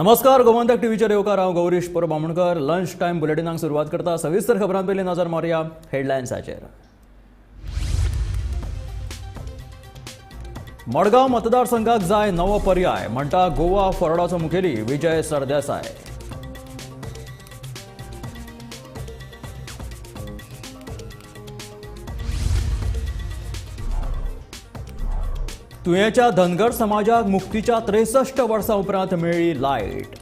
नमस्कार, गोमंतक टीव्हीचेर येवकार. हांव गौरीश परब बामणकर. लंच टायम बुलेटिनाक सुरवात करता. सविस्तर खबरां पयलीं नजर मारुया हेडलायन्साचेर. मडगांव मतदारसंघाक जाय नवो पर्याय, म्हणटा गोवा फॉरवर्डाचो मुखेली विजय सरदेसाय. तुयेंच्या धनगर समाजाक मुक्तीच्या 63 वर्सां उपरांत मेळ्ळी लायट.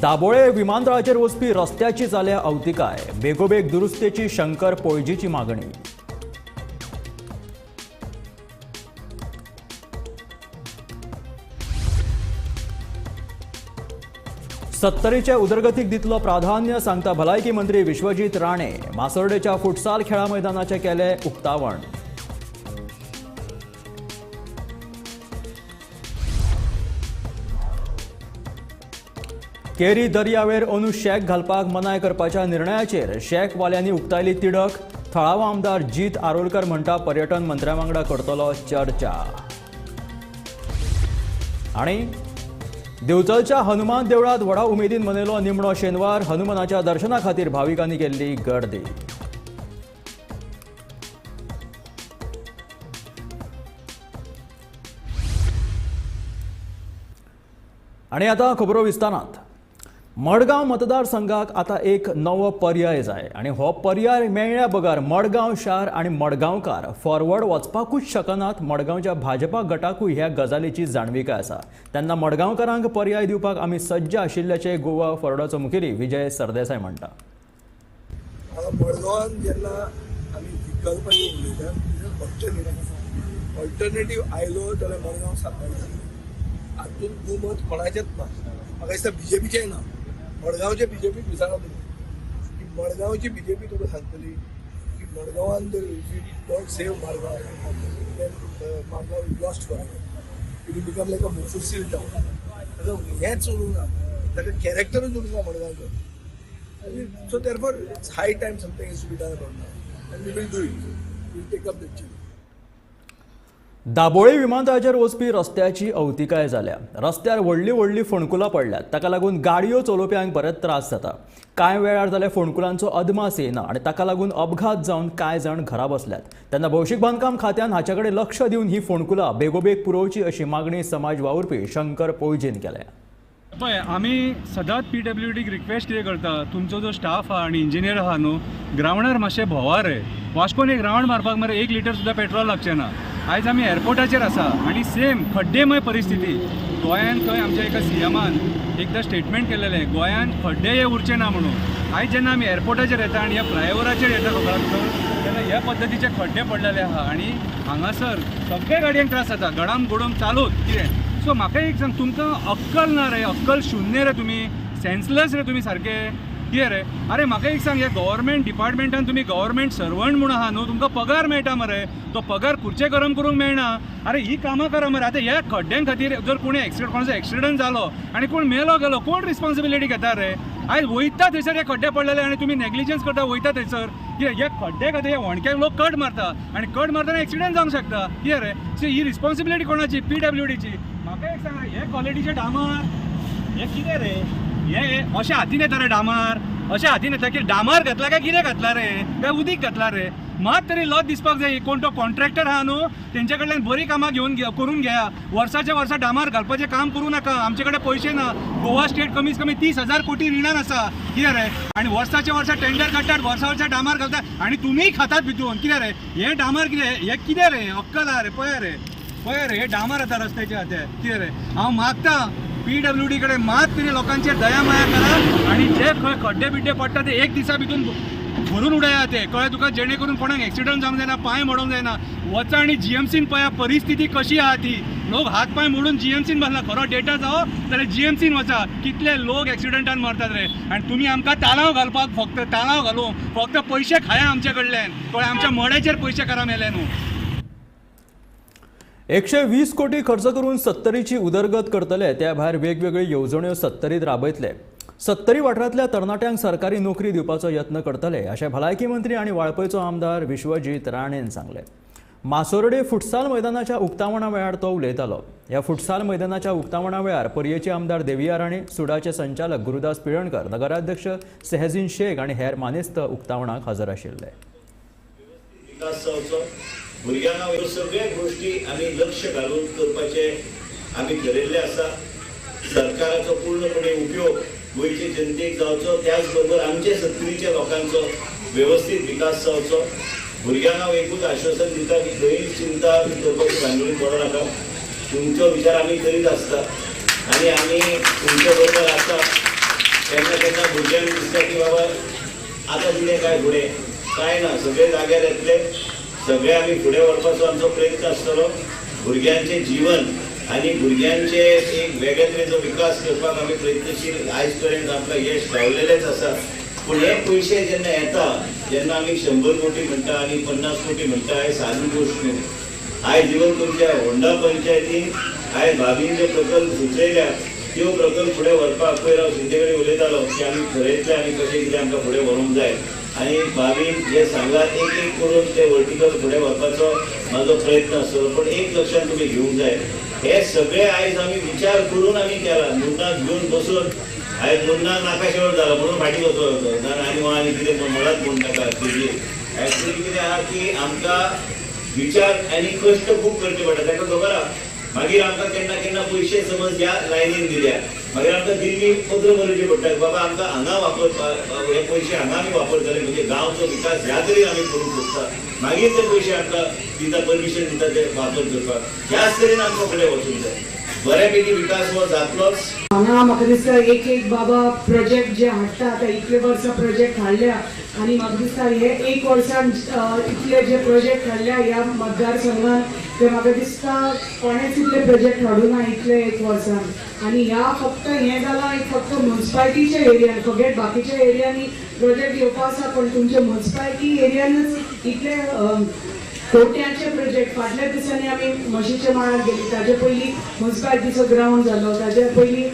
दाबोळे विमानतळाचेर वचपी रस्त्याची जाल्या अवतिकाय, बेगोबेग दुरुस्तेची शंकर पोळजीची मागणी. सत्तरीच्या उदरगतीक दितलो प्राधान्य, सांगता भलायकी मंत्री विश्वजीत राणे. मासोर्डेच्या फुटसाल खेळा मैदानाचे केले उक्तावण. केरी दर्यावेर अंदू शॅक घालपाक मनाय करपाच्या निर्णयाचेर शॅकवाल्यांनी उक्तायली तिडक. थळावो आमदार जीत आरोलकर म्हणटा पर्यटन मंत्र्या वांगडा करतलो चर्चा. आनी दिवचलच्या हनुमान देवळात व्हडा उमेदीन मनयलो निमणो शेनवार. हनुमानाच्या दर्शना खातीर भाविकांनी केल्ली गर्दी. आनी आतां खबरो विस्तारांत. मडगांव मतदारसंघाक आतां एक नवो पर्याय जाय आनी हो पर्याय मेळ्ळ्या बगर मडगांव शार आनी मडगांवकार फॉरवर्ड वचपाकूच शकनात. मडगांवच्या भाजपा गटाकूय ह्या गजालीची जाणविकाय आसा. तेन्ना मडगांवकारांक पर्याय दिवपाक आमी सज्ज आशिल्ल्याचें गोवा फॉरवर्डाचो मुखेली विजय सरदेसाय म्हणटा. मडगांवान जेन्ना आमी विकल्पाचेर उलयतात, ऑल्टरनेटीव आयलो जाल्यार मडगांव सारको. हातूंत दुमत कोणाचेंच ना. म्हाका दिसता बीजेपीचेंय ना. मडगांवचे बीजेपीक विचारा तुमी की मडगांवची बीजेपी तुका सांगतली की मडगांवान जर if you don't save Margao, then Margao is lost for ever. It will become like a mofussil town. ताका हेंच उरूंक ना, ताका कॅरेक्टरूच उरूंक ना मडगांवचो. So therefore it's high time something is to be done about now and we will do it. Will take up the challenge. Dabolim विमानतळाचेर वचपी रस्त्याची अवतिकाय जाल्या. रस्त्यार व्हडलीं व्हडलीं फोंडकुलां पडल्यात. ताका लागून गाडयो चलोवप्यांक बरेच त्रास जाता. कांय वेळार जाल्यार फोंडकुलांचो अदमास येना आनी ताका लागून अपघात जावन कांय जाण घरा बसल्यात. तेन्ना भौशीक बांदकाम खात्यान हाचे कडेन लक्ष दिवन ही फोंडकुलां बेगोबेग पुरोवची अशी मागणी समाज वावुरपी शंकर पोळजीन केल्या. पळय, आमी सदांच पीडब्ल्यूडीक रिक्वेस्ट कितें करता, तुमचो जो स्टाफ आहा आनी इंजिनियर आहा न्हू, ग्रावंडार मातशें भोंवा रे. वास्कोन एक रावंड मारपाक मरे 1 लिटर सुद्दां पेट्रोल लागचें ना. आयज आमी एअरपोर्टाचेर आसा आनी सेम खड्डेमय परिस्थिती. गोंयान खंय आमच्या एका सीएमान एकदां स्टेटमेंट केलेलें, गोंयान खड्डे हे उरचे ना म्हणून. आयज जेन्ना आमी एअरपोर्टाचेर येता आनी ह्या फ्लायओवराचेर येता खबर तेन्ना ह्या पद्दतीचे खड्डे पडलेले आहा आनी हांगासर सगळे गाडयांक त्रास जाता, गडाम गोडम चालूच कितें. सो म्हाका एक सांग, तुमकां अक्कल ना रे, अक्कल शुन्य रे, तुमी सेन्सलेस रे, तुमी सारके कितें रे. अरे म्हाका एक सांग, ह्या गव्हर्मेंट डिपार्टमेंटान तुमी गव्हर्मेंट सर्वंट म्हूण आहा न्हू, तुमकां पगार मेळटा मरे, तो पगार खुर्चे गरम करूंक मेळना. अरे ही कामां करा मरे. आतां ह्या खड्ड्यां खातीर जर कोणी एक्सिडंट, कोणाचो एक्सिडंट जालो आनी कोण मेलो गेलो, कोण रिस्पॉन्सिबिलिटी घेता रे? आयज वयता थंयसर हे खड्डे पडलेले आनी तुमी नेग्लिजन्स करता वयता थंयसर. कितें ह्या खड्ड्या खातीर ह्या होणक्याक लोक कट मारता आनी कट मारतना एक्सिडंट जावंक शकता. कितें रे, सो ही रिस्पॉन्सिबिलिटी कोणाची? पीडब्ल्यूडीची. म्हाका एक सांग, हे क्वॉलिटीचे डामर हे कितें रे? हे अशें हातीन येता रे डामर, अशें हातीन येता की डामर घातला काय कितें घातला रे, काय उदीक घातला रे? मात तरी लज दिसपाक जाय. कोण तो कॉन्ट्रॅक्टर आहा न्हू, तेंच्या कडल्यान बरीं कामां घेवन करून घेया. वर्साच्या वर्सा डामर घालपाचें काम करूं नाका. आमचे कडेन पयशे ना. गोवा स्टेट कमीत कमी 30,000 कोटी रिणान आसा. कितें रे, आनी वर्साच्या वर्सा टेंडर काडटात, वर्सा वर्सा डामर घालतात आनी तुमीय खातात भितून. कितें रे हें डामर, कितें हें कितें रे? अक्कल आहा रे? पळय रे, पळय रे, हे डामर आतां रस्त्याचे आतां कितें रे. हांव मागता पीडब्ल्यूडी कडेन मात तरी लोकांचेर दया माया करा आनी जे खंय खड्डे बिड्डे पडटा ते एक दिसा भितून भरून उडया ते, कळ्ळें तुका, जेणे करून कोणाक एक्सिडंट जावंक जायना, पांय मोडोंक जायना. वचा आनी जीएमसीन पळया परिस्थिती कशी आहा ती. लोक हात पांय मोडून जीएमसीन बसला. खरो डेटा जावो जाल्यार जीएमसीन वचा, कितले लोक एक्सिडंटान मरतात रे. आनी तुमी आमकां तालांव घालपाक, फक्त तालांव घालूंक फक्त पयशे खाया आमचे कडल्यान, कळ्ळें, आमच्या मड्याचेर पयशे करा मेले न्हू. 120 कोटी खर्च करून सत्तरीची उदरगत करतले. त्या भायर वेगवेगळ्यो येवजण्यो सत्तरीत राबयतले. सत्तरी वाठारांतल्या तरणाट्यांक सरकारी नोकरी दिवपाचो यत्न करतले अशें भलायकी मंत्री आनी वाळपयचो आमदार विश्वजीत राणेन सांगलें. मासोर्डे फुटसाल मैदानाच्या उक्तावणा वेळार तो उलयतालो. ह्या फुटसाल मैदानाच्या उक्तावणा वेळार पर्येचे आमदार देविया राणे, सुडाचे संचालक गुरुदास पिळणकर, नगराध्यक्ष सेहझीन शेख आनी हेर मानेस्त उक्तावणाक हजर आशिल्ले. विकास जावचो, भुरग्यांक ह्यो सगळ्या गोष्टी आमी लक्ष घालून करपाचे आमी ठरयल्ले आसा. सरकाराचो पूर्णपणे उपयोग गोंयचे जनतेक जावचो, त्याच बरोबर आमचे सत्तरीच्या लोकांचो वेवस्थीत विकास जावचो. भुरग्यांक हांव एकूच आश्वासन दिता की खंय चिंता करपाची भानगडी पडूं नाका. तुमचो विचार आमी करीत आसता आनी आमी तुमच्या बरोबर आसा. केन्ना केन्ना भुरग्यांक दिसता की बाबा आतां कितें काय फुडें काय ना, सगळे जाग्यार येतले, सगळे आमी फुडें व्हरपाचो आमचो प्रयत्न आसतलो. भुरग्यांचें जीवन आनी भुरग्यांचे एक वेगळे तरेचो विकास करपाक आमी प्रयत्नशील आयज पर्यंत आमकां यश गावलेलेंच आसा. पूण हे पयशे जेन्ना येता जेन्ना आमी 100 कोटी म्हणटा आनी 50 कोटी म्हणटा, हे सादी गोश्ट न्हू. आयज इवन तुमच्या होंडा पंचायतीन आयज भाभीन जे प्रकल्प सुचयल्या त्यो प्रकल्प फुडें व्हरपाक पयर हांव शिंदे कडेन उलयतालो की आमी थरयतले आनी कशें कितें आमकां फुडें व्हरूंक जाय. आनी भाभीन जे सांगलां एक एक करून ते वर्टिकल फुडें व्हरपाचो म्हाजो प्रयत्न आसतलो. पूण एक लक्षांत तुमी घेवंक जाय, हे सगळे आयज आमी विचार करून आमी केला. मुन्नाक घेवन बसून आयज मुन्नाक नाका शेवट जाला म्हणून फाटीं बसलो होतो आनी आनी कितें म्हणत म्हूण ताका एक्चुअली कितें आहा की आमकां विचार आनी कश्ट खूब करचे पडटा. ताका खबर आहा मागीर आमकां केन्ना केन्ना पयशे समज ह्या लायनीन दिल्या, मागीर आमकां दिल्ली पत्र बरोवचें पडटा बाबा आमकां हांगा वापर, हे पयशे हांगा आमी वापरतले, म्हणजे गांवचो विकास ह्या तरेन आमी करूंक सोदता. मागीर ते पयशे आमकां दिता, परमिशन दिता ते वापर करपाक. ह्याच तरेन आमकां फुडें वचूंक जाय. बऱ्यापैकी विकास हो जातलोच. हांगा म्हाका दिसता एक एक बाबा प्रोजेक्ट जे हाडटा, आतां इतले वर्सां प्रोजेक्ट हाडल्या आनी म्हाका दिसता हे एक वर्सान इतले जे प्रोजेक्ट हाडल्या ह्या मतदारसंघान, ते म्हाका दिसता कोणेच इतले प्रोजेक्ट हाडूं ना इतले एक वर्सान. आनी ह्या फक्त हें जालां एक फक्त म्युन्सिपालिटीच्या एरियान, फॉरगेट बाकीच्या एरियांनी प्रोजेक्ट येवपा आसा, पण तुमच्या म्युन्सिपालिटी एरियानच इतले कोट्यांचे प्रोजेक्ट. फाटल्या दिसांनी आमी म्हशीच्या माळार गेली, ताजे पयलीं म्युन्सिपालिटीचो ग्रावंड जालो, ताजे पयलीं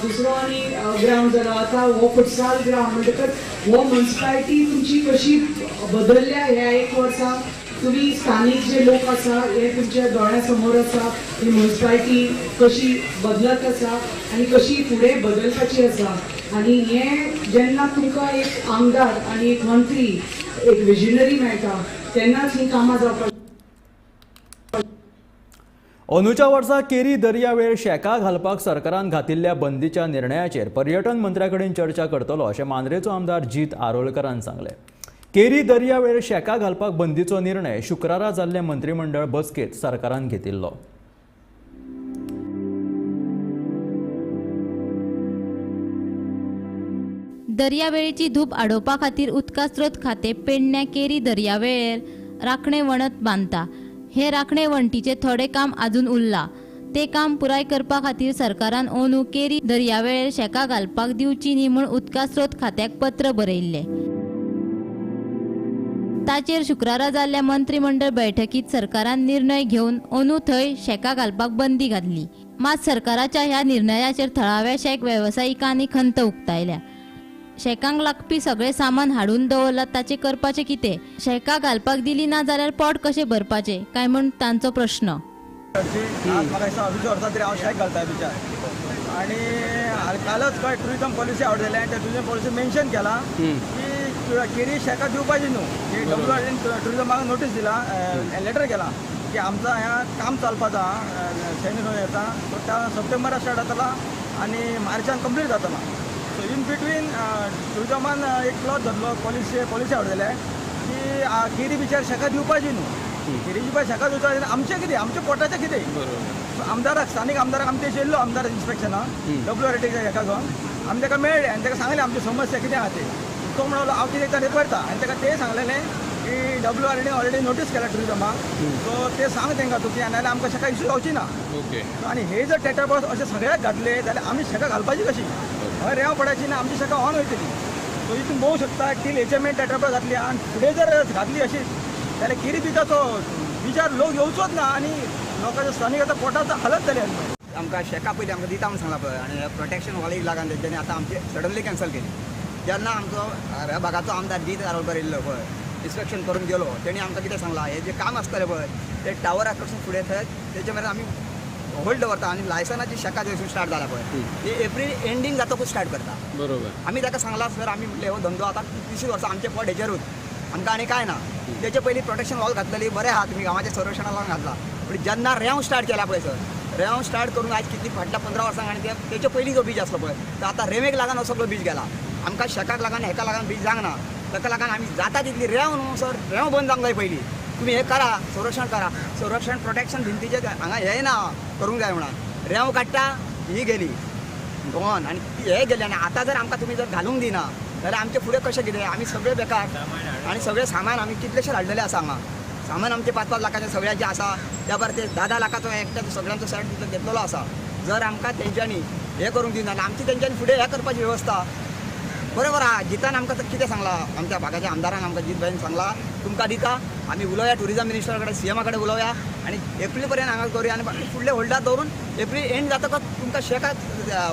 दुसरो आनी ग्रावंड जालो, आतां हो फुटसाल ग्रावंड. म्हणटकच हो म्युन्सिपालिटी तुमची कशी बदलल्या ह्या एक वर्सा, तुमी स्थानीक जे लोक आसा हे तुमच्या दोळ्या समोर आसा, ही म्युन्सिपालिटी कशी बदलत आसा आनी कशी फुडें बदलपाची आसा. आनी हें जेन्ना तुमकां एक आमदार आनी एक मंत्री एक विजनरी मेळटा तेन्नाच ही कामां जावपाक. अंदूच्या वर्सा केरी दर्यावेळ शेका घालपाक सरकारान घातिल्ल्या बंदीच्या निर्णयाचेर पर्यटन मंत्र्या कडेन चर्चा करतलो अशें मांद्रेचो आमदार जीत आरोलकरान सांगलें. केरी दर्यावेळ शेका घालपाक बंदीचो निर्णय शुक्रारा जाल्ले मंत्रिमंडळ बसकेंत सरकारान घेतिल्लो. दर्यावेळेची धूप आडोवपा खातीर उदका स्रोत खातें पेडण्या केरी दर्यावेळेर राखणे वणत बांदता. हे राखणे वण्टीचें थोडें काम आजून उरलां. ते काम पुराय करपा खातीर सरकारान अंदू केरी दर्यावेळेर शेकां घालपाक दिवची न्ही म्हूण उदका स्रोत खात्याक पत्र बरयिल्लें. ताचेर शुक्रारा जाल्ल्या मंत्रिमंडळ बैठकीत सरकारान निर्णय घेवन अंदू थंय शेकां घालपाक बंदी घातली. मात सरकाराच्या ह्या निर्णयाचेर थळाव्या शेक वेवसायिकांनी खंत उक्तायल्या. शेकांक लागपी सगळें सामान हाडून दवरलां, ताचें करपाचें कितें? शेकां घालपाक दिली ना जाल्यार पोट कशें भरपाचें काय म्हूण तांचो प्रश्न. म्हाका दिसता 2.5 वर्सां तरी हांव शेक घालता बिचार. आनी कालच खंय टुरिजम पॉलिसी आवट जाली आनी त्या टुरिजम पॉलिसी मेन्शन केलां की केरी शेकां दिवपाची न्हू. की डब्ल्यू आर टुरिजमाक नोटीस दिला, लेटर केलां की आमचां ह्या काम चलपाचो आहा सैन्य येता सो त्या सप्टेंबराक स्टार्ट जातला आनी मार्चान कंप्लीट जातला. सो इन बिटवीन टुरिजमान एक क्लॉज धरलो, पॉलिसी आवट जाल्या की केरी बिचार शेकां दिवपाची न्हू. केरी बिचार शेकां दिवपाची आमचें कितें, आमच्या पोटाचें कितें. सो आमदाराक, स्थानीक आमदाराक आमचे येयल्लो आमदार इन्स्पेक्शनाक डब्ल्यू आर टीच्या हेका घेवन आमी ताका मेळ्ळे आनी ताका सांगलें आमची समस्या कितें आहा ती. तो म्हणलो हांव कितें ताणें करता आनी ताका तें सांगलेलें की W R D already notice केला टुरिजमाक, सो ते सांग तांकां तूं की नाजाल्यार आमकां शेकां इशू जावची ना. आनी हे जर टेटाबॉस अशें सगळ्याक घातले जाल्यार आमी शेकां घालपाची कशी, हय रेंव पडायची ना, आमची शेकां ऑन वयतली. सो इतून पळोवंक शकता टील हेचे मेन टेटाबॉस घातली आनी फुडें जर घातली अशी जाल्यार केरी बिचाचो बिचार लोक येवचोच ना आनी लोकांच्या स्थानीक आतां पोटाचो हालत जाली. आमकां शेका पयलीं आमकां दिता म्हूण सांगला पळय आनी प्रोटेक्शन वॉलीक लागून तेंच्यांनी आतां आमची सडनली कॅन्सल केली. जेन्ना आमचो ह्या भागाचो आमदार जीत आरोलकर येयल्लो पळय इन्स्पेक्शन करून गेलो, तेणी आमकां कितें सांगलां, हें जें काम आसतलें पळय ते टावरा कडसून फुडें थंय तेचे मेरेन आमी होल्ड दवरता आनी लायसनाची शेकां जंयसून स्टार्ट जाला पळय ती एप्रील एंडींग जातकूच स्टार्ट करता. बरोबर. आमी ताका सांगलां सर आमी म्हटलें हो धंदो आतां कितलींशीं वर्सां आमचें पोट हेजेरूच, आमकां आनी कांय ना. तेचे पयलीं प्रोटेक्शन वॉल घातलेली बरें आहा, तुमी गांवाच्या संरक्षणा लागून घातला, पूण जेन्ना रेंव स्टार्ट केला पळय सर, रेंव स्टार्ट करून आयज कितली फाटल्या 15 वर्सांक आनी तेचे पयलीं जो बीच आसलो पळय तो आतां रेंवेक लागून हो सगळो बीच गेला. आमकां शेकाक लागून हेका लागून बीच जावंक ना, ताका लागून आमी जाता तितली रेंव न्हू सर, रेंव बंद जावंक जाय पयलीं. तुमी हें करा, संरक्षण करा, संरक्षण प्रोटेक्शन भिंतीचें हांगा हें ना करूंक जाय म्हणून रेंव काडटा ही गेली गोवन आनी हे गेले. आनी आतां जर आमकां तुमी जर घालूंक दिना जाल्यार आमचें फुडें कशें कितें, आमी सगळे बेकार आनी सगळें सामान आमी कितलेशें हाडलेलें आसा हांगा, सामान आमचें 5-5 लाखाचें सगळ्यांचें आसा, त्या भायर ते 10-10 लाखाचो एकट्याचो सगळ्यांचो सेट घेतलेलो आसा. जर आमकां तेंच्यांनी हें करूंक दिना जाल्यार आमची तेंच्यांनी फुडें हें करपाची वेवस्था बरोबर आहा. जितान आमकां कितें सांगलां, आमच्या भागाच्या आमदारान आमकां जीत भाईन सांगलां तुमकां दिता, आमी उलोवया ट्युरिजम मिनिस्टरा कडेन, सीएमा कडेन उलोवया आनी एप्रील पर्यंत हांगा करुया आनी फुडले होल्डार दवरून एप्रील एंड जातकच तुमकां शेकां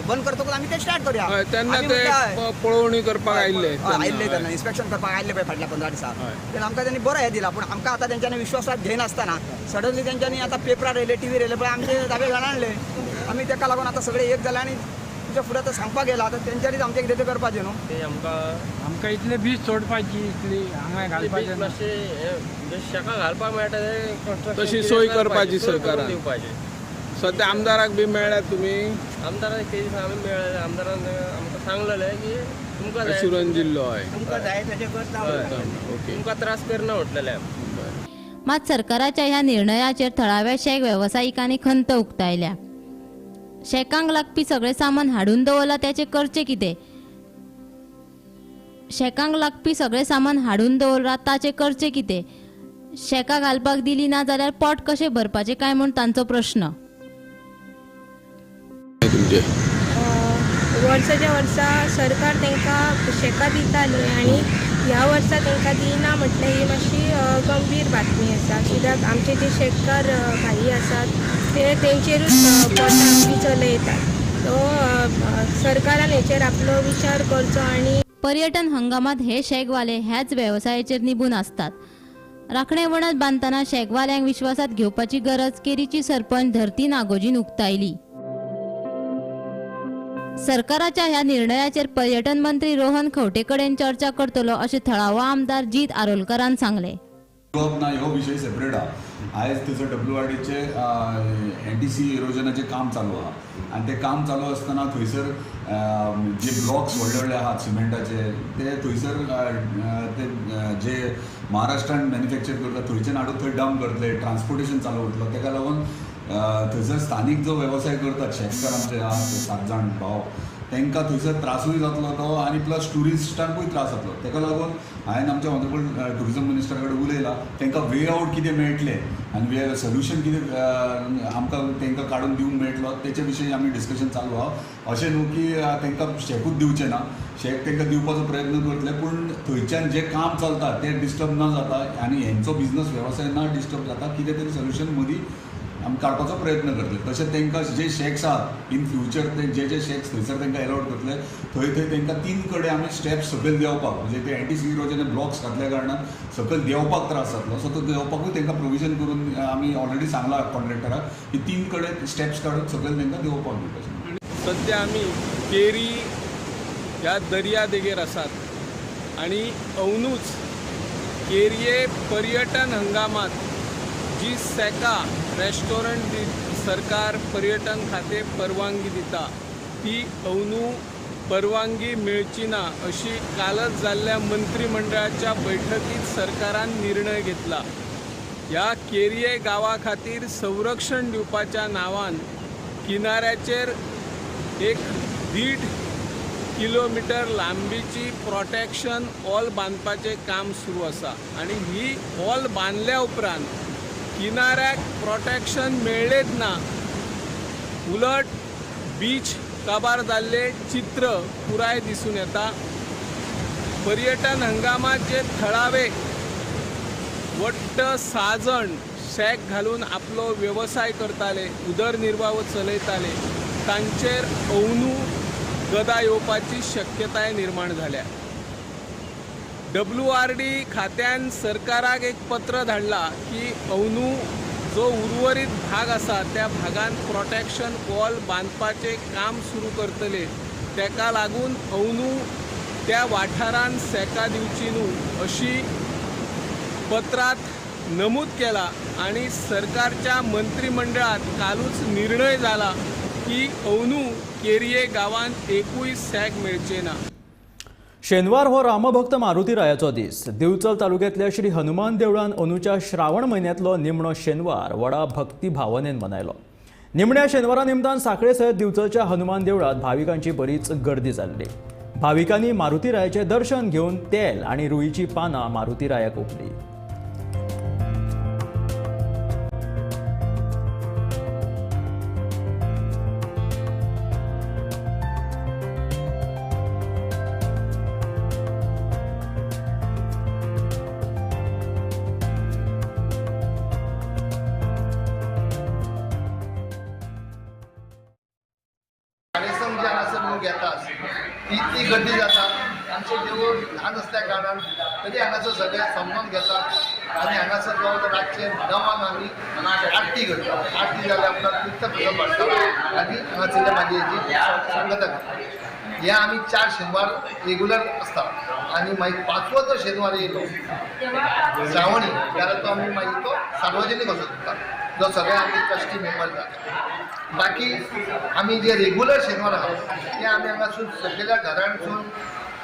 बंद करतकच आमी ते स्टार्ट करुया. तेन्ना ते पळोवणी करपाक आयिल्ले, आयिल्ले तेन्ना इन्स्पेक्शन करपाक आयिल्ले पळय फाटल्या 15 दिसा, तेन्ना आमकां तेणी बरें हें दिलां. पूण आमकां आतां तेंच्यांनी विश्वासात घेयनासतना सडनली तेंच्यांनी आतां पेपरार येयले, टिवीर येयले पळय आमचे दावे घाण हाडले. आमी तेका लागून आतां सगळे एक जाले आनी तुमच्या फुडें आतां सांगपाक गेला आतां तेंच्यांनीच आमचें कितें तें करपाचें न्हू. ते आमकां इतले बीज सोडपाची इतली हांगा घालपाचें मातशें शेकां घालपाक मेळटा ते तशी सोय करपाची सरकारान दिवपाची. सद्या आमदाराक बी मेळ्ळ्यात तुमी? आमदाराक ते दीस आमी मेळ्ळे, आमदारान आमकां सांगलेलें की तुमकां अशुरन्स दिल्लो, हय तुमकां जाय तशें करता, तुमकां त्रास करना म्हटलेलें. मात सरकाराच्या ह्या निर्णयाचेर थळाव्या शेक वेवसायिकांनी खंत उक्तायल्या. शेकांक लागपी सगळें सामान हाडून दवरलां त्याचें करचें कितें, शेकांक लागपी सगळें सामान हाडून दवरलां ताचें करचें कितें, शेकां घालपाक दिली ना जाल्यार पोट कशें भरपाचें काय म्हूण तांचो प्रश्न. वर्साच्या वर्सा सरकार तांकां शेकां दिता न्हय आनी ह्या वर्सा तांकां दिना म्हटल्यार ही मातशी गंभीर बातमी आसा. कित्याक आमचे जे शेतकार भाई आसात ते तेंचेरूच पोट आमची चलयतात. सो सरकारान हेचेर आपलो विचार करचो. आनी पर्यटन हंगामात हे शेकवाले ह्याच वेवसायाचेर निबून आसतात. राखणे वणत बांदतना शेकवाल्यांक विश्वासात घेवपाची गरज केरीची सरपंच धरती नागोजीन उक्तायली. सरकाराच्या ह्या निर्णयाचेर पर्यटन मंत्री रोहन खंवटे कडेन चर्चा करतलो अशें थळावो आमदार जीत आरोलकरान सांगलें. ना हो विशय सेपरेट आहा. आयज थंयसर WRDचे एनटीसी इरोजनाचें काम चालू आहा आनी तें काम चालू आसतना थंयसर जे ब्लॉक्स व्हडले व्हडले आहात सिमेंटाचे ते थंयसर ते जे महाराष्ट्रान मॅन्युफॅक्चर करता थंयच्यान हाडून थंय डंप करतले, ट्रान्सपोर्टेशन चालू उरतलो. तेका लागून थंयसर स्थानीक जो वेवसाय करतात शेतकार आमचे आहात 7 जाण भाव तांकां थंयसर त्रासूय जातलो तो आनी प्लस ट्युरिस्टांकूय त्रास जातलो. ताका लागून हांवें आमच्या ऑनरेबल ट्युरिजम मिनिस्टरा कडेन उलयलां, तांकां वे आवट कितें मेळटलें आनी वे सोल्युशन कितें आमकां तांकां काडून दिवंक मेळटलो तेचे विशीं आमी डिस्कशन चालू आहा. अशें न्हू की तांकां शेकूच दिवचें ना, शेक तांकां दिवपाचो प्रयत्न करतले, पूण थंयच्यान जें काम चलता तें डिस्टर्ब ना जाता आनी हेंचो बिजनस वेवसाय ना डिस्टर्ब जाता, कितें तरी सोल्युशन मदीं आमी काडपाचो प्रयत्न करतले. तशें तांकां जे शॅक्स आहात इन फ्युचर ते जे जे शॅक्स थंयसर तांकां एलावड करतले थंय थंय तांकां 3 कडेन आमी स्टेप्स सकयल देंवपाक, म्हणजे ते एनटीसी इरोजन ब्लॉक्स घातल्या कारणान सकयल देंवपाक त्रास जातलो, सो तो देंवपाकूय तांकां प्रोविजन करून आमी ऑलरेडी सांगलां कॉन्ट्रॅक्टराक की 3 कडेन स्टेप्स काडून सकयल तांकां देंवपाक दिवपाचें. सद्या आमी केरी ह्या दर्या देगेर आसात आनी अवनूच केरये पर्यटन हंगामात जी सेका रेस्टॉरंट सरकार पर्यटन खातें परवानगी दिता ती अवनू परवानगी मेळची ना अशी कालच जाल्ल्या मंत्रिमंडळाच्या बैठकीत सरकारान निर्णय घेतला. ह्या केरये गांवा खातीर संरक्षण दिवपाच्या नांवान किनाऱ्याचेर 1.5 किलोमिटर लांबीची प्रोटेक्शन वॉल बांदपाचें काम सुरू आसा आनी ही वॉल बांदल्या उपरांत किनाऱ्याक प्रोटेक्शन मेळ्ळेंच ना, उलट बीच काबार जाल्लें चित्र पुराय दिसून येता. पर्यटन हंगामात जे थळावे वट्ट 6 जाण शॅक घालून आपलो वेवसाय करताले, उदरनिर्वाह चलयताले, तांचेर अवनू गदा येवपाची शक्यताय निर्माण जाल्या. WRD खात्यान सरकाराक एक पत्र धाडला की अवनू जो उर्वरीत भाग आसा त्या भागान प्रोटेक्शन वॉल बांदपाचें काम सुरू करतले, ताका लागून अवनू त्या वाठारान सेका दिवची न्हू अशी पत्रांत नमूद केला आनी सरकारच्या मंत्रिमंडळात कालूच निर्णय जाला की अवनू केरये गांवांत एकूय सॅक मेळचे ना. शेनवार हो रामभक्त मारुतीरायाचो दीस. दिवचल तालुक्यांतल्या श्री हनुमान देवळान अंदूच्या श्रावण म्हयन्यांतलो निमणो शेनवार व्हडा भक्ती भावनेन मनयलो. निमण्या शेनवारा निमतान साखळे सयत दिवचलच्या हनुमान देवळांत भाविकांची बरीच गर्दी जाल्ली. भाविकांनी मारुतीरायाचें दर्शन घेवन तेल आनी रुईची पानां मारुतीरायाक ओंपली. इतली गर्दी जाता. आमचें देवूळ ल्हान आसल्या कारणान तरी हांगासर सगळे समजून घेतात आनी हांगासर जवळ रातचे 9 आमी आरती करता. आरती जाल्या उपरांत तीर्थ प्रसाद वाडटा आनी हांगासरल्या मागीर हेजी संगता करता. हे आमी 4 शेनवार रेगुलर आसता आनी मागीर 5वो जो शेनवार येयलो श्रावणी जाल्यार तो आमी मागीर तो सार्वजनीक असो करता, जो सगळे आमी ट्रस्टी मेंबर जाता. बाकी आमी जे रेगुलर शेनवार आहा ते आमी हांगासून सगळ्या घरांसून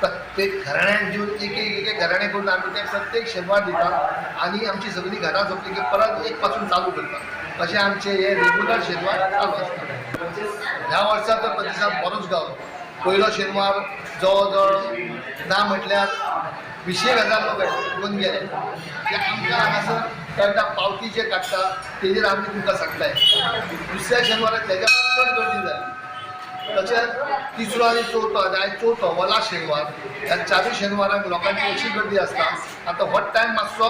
प्रत्येक घराण्यान घेवन एक एक एक घराणें करून आमी ते प्रत्येक शेनवार दितात आनी आमची सगळीं घरां सोंपली की परत एक पासून चालू करतात. अशें आमचे हे रेगुलर शेनवार चालू आसता. ह्या वर्सा तर प्रतिसाद बरोच गावलो. पयलो शेनवार जवळ जवळ ना म्हटल्यार 20,000 लोक येवन गेले. ते आमकां हांगासर कळटा पावती जे काडटा तेजेर आमी तुमकां सांगताय. दुसऱ्या शेनवारा तेज्या चड गर्दी जाली. तशेंच तिसरो आनी चवथो, आयज चवथो हो लास्ट शेनवार, ह्या 4 शेनवारांक लोकांची अशी गर्दी आसता. आतां हो टायम मातसो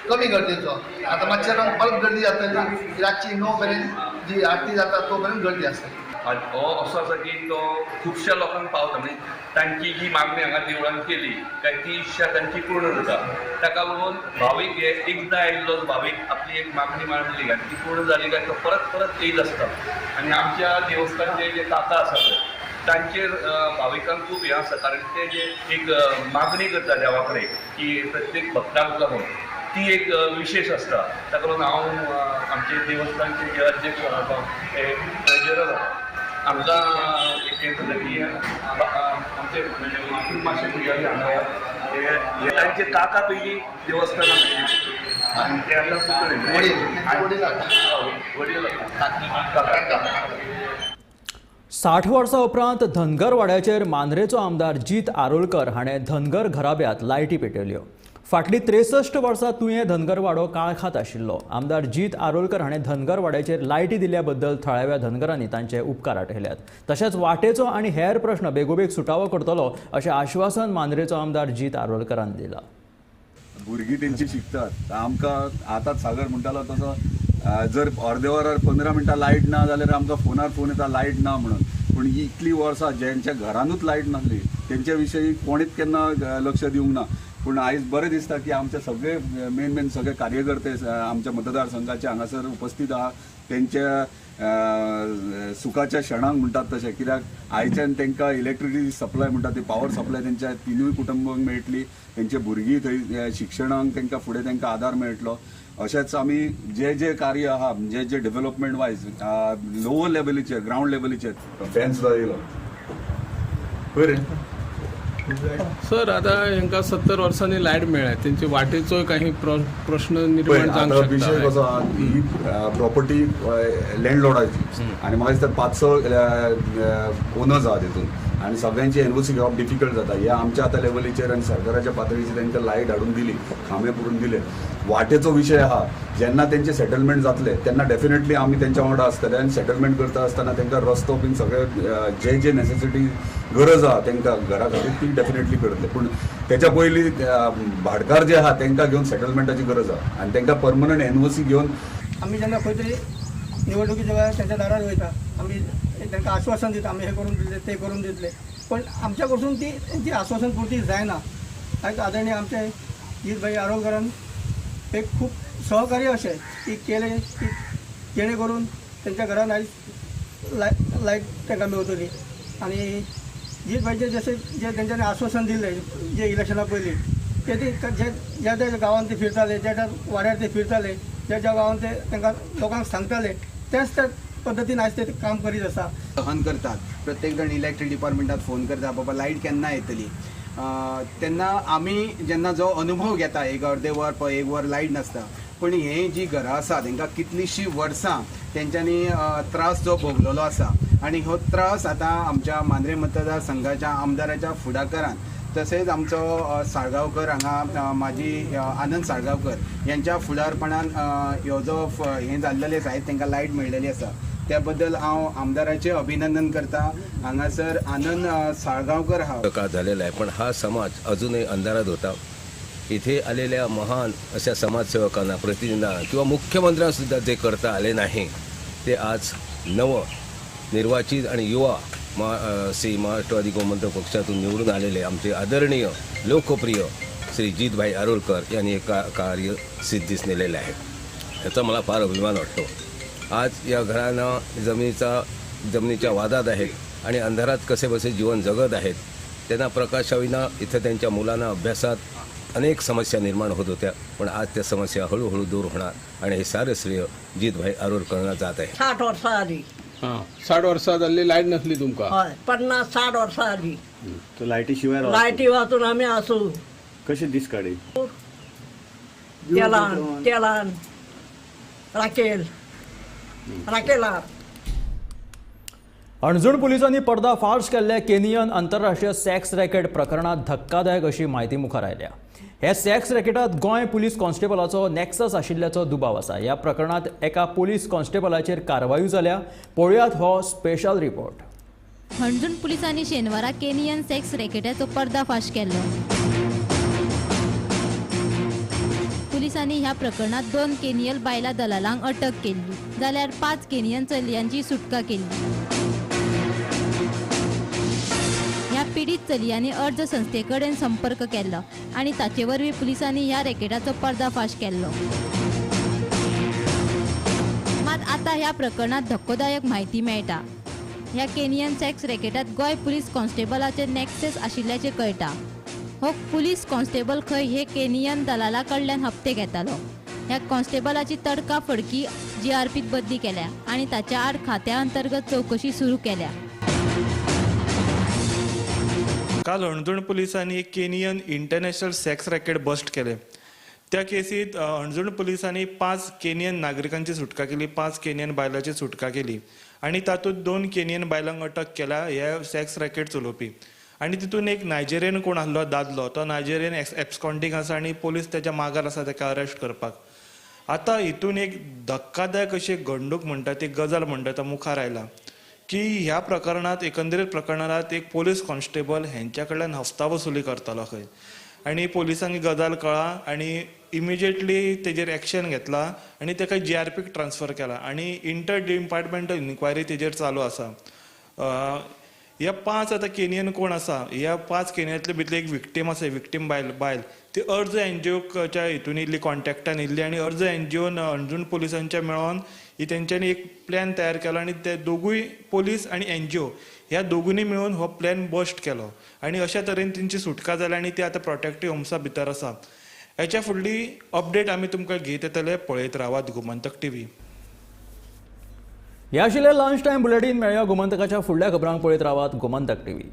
कमी गर्देचो, आतां मातशे परत गर्दी जातली. रातची 9 मेरेन जी आरती जाता तो मेरेन गर्दी आसता. हो असो आसा की तो खुबश्या लोकांक पावता, म्हणजे तांची जी मागणी हांगा देवळान केली काय ती इच्छा तांची पूर्ण जाता. ताका लागून भावीक हे एकदां आयिल्लो भावीक आपली एक मागणी मांडली आनी ती पूर्ण जाली काय तो परत परत येयत आसता. आनी आमच्या देवस्थानचे जे काका आसात तांचेर भाविकांक खूब हें आसा, कारण ते जे एक मागणी करता देवा कडेन की प्रत्येक भक्तांक लागून ती एक विशेष आसता. ताका लागून हांव आमचे देवस्थानचे जे अध्यक्ष आसा ते ट्रेजरर आसा, आमकां एक हें जाता की आमचे मातशे पुजारी हांगा हे तांचे काका पयलीं देवस्थानाक आनी ते आतां वडील काका. 60 वर्सां उपरांत धनगरवाड्याचेर मांद्रेचो आमदार जीत आरोलकर हाणें धनगर घराब्यांत लायटी पेटयल्यो. फाटलीं 63 वर्सां तुयें धनगरवाडो काळखांत आशिल्लो. आमदार जीत आरोलकर हाणें धनगरवाड्याचेर लायटी दिल्या बद्दल थळाव्या धनगरांनी तांचे उपकार आठयल्यात. तशेंच वाटेचो आनी हेर प्रश्न बेगोबेग सुटावो करतलो अशें आश्वासन मांद्रेचो आमदार जीत आरोलकरान दिलां. भुरगीं तेंची शिकतात. आमकां आतां सागर म्हणटालो तसो जर अर्दे वरार 15 मिनटां लायट ना जाल्यार आमकां फोनार फोन येता लायट ना म्हणून. पूण इतलीं वर्सां ज्यांच्या घरानूच लायट नासली तेंच्या विशयी कोणीच केन्ना लक्ष दिवंक ना. पूण आयज बरें दिसता की आमचे सगळे मेन मेन सगळे कार्यकर्ते आमच्या मतदारसंघाचे हांगासर उपस्थित आहा. तेंच्या सुखाच्या क्षणांक म्हणटात तशें, कित्याक आयच्यान तांकां इलेक्ट्रिसिटी सप्लाय म्हणटा ती पावर सप्लाय तेंच्या तिनूय कुटुंबांक मेळटली. तेंचे भुरगीं थंय शिक्षणाक तांकां फुडें तांकां आदार मेळटलो. अशेंच आमी जे जे कार्य आहा जे जे डेव्हलपमेंट वायज लोवर लेवलीचेर ग्रावंड लेवलीचेर फॅन सुद्दां येयलो पळय. सर आतां हांकां 70 वर्सांनी लायट मेळ्ळ्या, तेंचे वाटेचोय काही प्रश्न निर्माण जावंक शकता. विशय कसो आहा, ही प्रॉपर्टी लँडलॉर्डाची आनी म्हाका दिसता 5-6 ओनर्स आहा तितून आनी सगळ्यांची एनओसी घेवप डिफिकल्ट जाता. हे आमच्या आतां लेवलीचेर आनी सरकाराच्या पातळीचेर तांकां लायट हाडून दिली, खांबे पुरून दिले. वाटेचो विशय आहा, जेन्ना तेंचे सेटलमेंट जातले तेन्ना डेफिनेटली आमी तेंच्या वांगडा आसतले आनी सेटलमेंट करता आसतना तांकां रस्तो बीन सगळे जे जे नेसेसिटी गरज आहा तांकां घरा खातीर ती डेफिनेटली करतले. पूण तेच्या पयलीं भाटकार जे आहा तांकां घेवन सेटलमेंटाची गरज आहा आनी तांकां परमनंट एनओसी घेवन आमी जेन्ना खंय तरी निवडणुकीच्या वेळार तेंच्या दारार वयता, आमी तांकां आश्वासन दिता, आमी हें करून दितले तें करून दितले, पण आमच्या कडसून ती तेंची आश्वासन पुर्ती जायना. आयज आदरणीय आमचे जीतभाई आरोलकरान एक खूब सहकार्य अशें की केलें की जेणे करून तेंच्या घरान आयज लायट तांकां मेवतली. आनी जीतभाईचें जशें जें तेंच्यांनी आश्वासन दिल्लें जे इलेक्शना पयलीं ते ती ज्या ज्या गांवांत ते फिरताले, ज्या ज्या वाड्यार ते फिरताले, ज्या ज्या गांवांत ते तांकां लोकांक सांगताले तेच त्या पद्दतीन आयज ते काम करीत आसा. सहन करतात प्रत्येक जण इलेक्ट्रीक डिपार्टमेंटात फोन करता, बाबा लायट केन्ना येतली. तेन्ना आमी जेन्ना जो अनुभव घेता एक अर्दे वर एक वर लायट नासता, पण हे जी घरां आसा तांकां कितलींशीं वर्सां तेंच्यांनी त्रास जो भोगलेलो आसा आनी हो त्रास आतां आमच्या मांद्रे मतदारसंघाच्या आमदाराच्या फुडाकारान तसेच आमचो साळगांवकर हांगा माजी आनंद साळगांवकर यांच्या फुडारपणान ह्यो जो हें जाल्लेलें आसा, तांकां लायट मेळ्ळेली आसा, त्या बद्दल हांव आमदाराचें अभिनंदन करता. हांगासर आनंद साळगांवकर हा प्रकार झालेला आहे, पण हा समाज अजूनही अंधारात होता. इथे आलेल्या महान अशा समाजसेवकांना, प्रतिनिधींना किंवा मुख्यमंत्र्यांसुद्धा जे करता आले नाही ते आज नव निर्वाचित आणि युवा श्री महाराष्ट्रवादी गोमंतक पक्षातून निवडून आलेले आमचे आदरणीय लोकप्रिय श्री जीतभाई आरोलकर यांनी हे कार्य सिद्धीस नेलेले आहे. त्याचा मला फार अभिमान वाटतो. आज या घरांना जमिनीच्या वादात आहेत आणि अंधारात कसेबसे जीवन जगत आहेत. त्यांना प्रकाशाविना इथं त्यांच्या मुलांना अभ्यासात अनेक समस्या निर्माण होत होत्या, पण आज त्या समस्या हळूहळू दूर होणार आणि हे सारं श्रेय जीतभाई आरोलकरांना जात आहे. 60 वर्सां जाली. 60 वर्सां जाल्ली लायट नासली तुमकां? हय, 50-60 वर्सां जाली. लायटी शिवाय लायटी वाचून आमी आसू. कशे दीस काडी? तेलान तेलान राकेल राकेला. हणजूण पुलिसांनी पर्दाफाश केल्ल्या केनियन आंतरराष्ट्रीय सेक्स रॅकेट प्रकरणात धक्कादायक अशी म्हायती मुखार आयल्या. हे सेक्स रॅकेटात गोंय पुलीस कॉन्स्टेबलाचो नॅक्सस आशिल्ल्याचो दुबाव आसा. ह्या प्रकरणात एका पुलीस कॉन्स्टेबलाचेर कारवायूय जाल्या. पळोवयात हो स्पेशल रिपोर्ट. हणजूण पुलिसांनी शेनवारा केनियन सेक्स रॅकेटाचो पर्दाफाश केल्लो. पुलिसांनी ह्या प्रकरणात 2 केनियल बायला दलालांक अटक केल्ली, जाल्यार 5 केनियन चलयांची सुटका केल्ली. ह्या पीडित चलयांनी अर्ज संस्थे कडेन संपर्क केल्लो आनी ताचे वरवीं पुलिसांनी ह्या रॅकेटाचो पर्दाफाश केल्लो. मात आतां ह्या प्रकरणात धक्कोदायक म्हायती मेळटा. ह्या केनियन सेक्स रॅकेटात गोंय पुलीस कॉन्स्टेबलाचे नॅक्सेस आशिल्ल्याचें कळटा. हो पुलीस कॉन्स्टेबल खंय हे केनियन दलाला कडल्यान हप्ते घेतालो. ह्या कॉन्स्टेबलाची तडका फडकी जीआरपीत बदली केल्या आनी ताच्या आड खात्या अंतर्गत चौकशी सुरू केल्या. काल हणजूण पुलिसांनी एक Kenyan international sex racket bust केले. त्या केसीत हणजूण पुलिसांनी 5 केनियन नागरिकांची सुटका केली, 5 केनियन बायलांची सुटका केली आनी तातूंत 2 केनियन बायलांक अटक केल्या हे सेक्स रॅकेट चलोवपी. आनी तितून एक नायजेरियन कोण आसलो दादलो, तो नायजेरियन एब्सकॉन्डींग आसा आनी पोलीस तेच्या मागार आसा तेका अरेस्ट करपाक. आतां हितून एक धक्कादायक अशी घडणूक म्हणटा ती गजाल म्हणटा तो मुखार आयला की ह्या प्रकरणात एकंदरीत प्रकरणात एक पोलीस कॉन्स्टेबल हेंच्या कडल्यान हफ्ता वसुली करतालो खंय आनी पोलिसांक गजाल कळ्ळा आनी इमिजिएटली तेजेर एक्शन घेतला आनी तेका जीआरपीक ट्रान्सफर केला आनी इंटर डिपार्टमेंटल इन्क्वायरी तेजेर चालू आसा. ह्या 5 आतां केनियन कोण आसा, ह्या 5 केनियांतले भितरली एक विक्टीम आसा, विक्टीम बायल ती अर्ज एनजीओच्या हितून इल्ली कॉन्टेक्टान इल्ली आनी अर्ज एनजीओन हणजूण पुलिसांच्या मेळोन ही तेंच्यांनी एक प्लॅन तयार केलो आनी ते दोगूय पोलीस आनी एनजीओ ह्या दोगूनी मेळून हो प्लॅन बस्ट केलो आनी अशा तरेन तेंची सुटका जाली आनी ते आतां प्रोटेक्टीव होम्सा भितर आसा. हेच्या फुडली अपडेट आमी तुमकां घेत येतले. पळयत रावात गोमंतक टीव्ही. ह्या आशिल्लें लंच टायम बुलेटीन. मेळया गोमंतकाच्या फुडल्या खबरांक. पळयत रावात गोमंतक टीव्ही.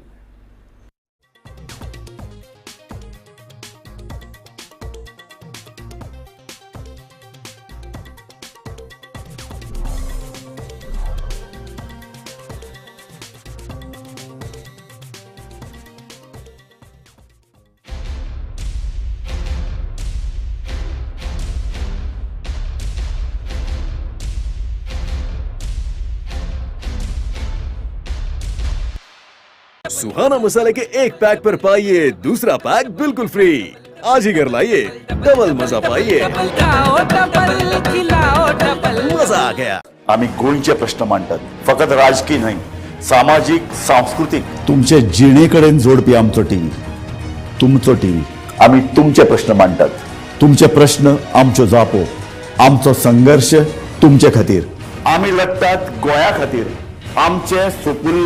सुहाना मसाले के एक पैक पर पाइए दूसरा पैक बिल्कुल फ्री। आज ही घर लाइए, डबल मजा पाइए। मजा आ गया। आम्ही गोंयचे प्रश्न मांडटात, फकत राजकीय न्हय, सामाजीक, सांस्कृतीक। तुमचे जिणे कडेन जोडपी आमचो टीव्ही, तुमचो टीव्ही। आम्ही तुमचे प्रश्न मांडटात, तुमचे प्रश्न आमच्यो जापो, आमचो संघर्श तुमचे खातीर। आम्ही लढतात गोंया खातीर, आमचे सुपुल्ले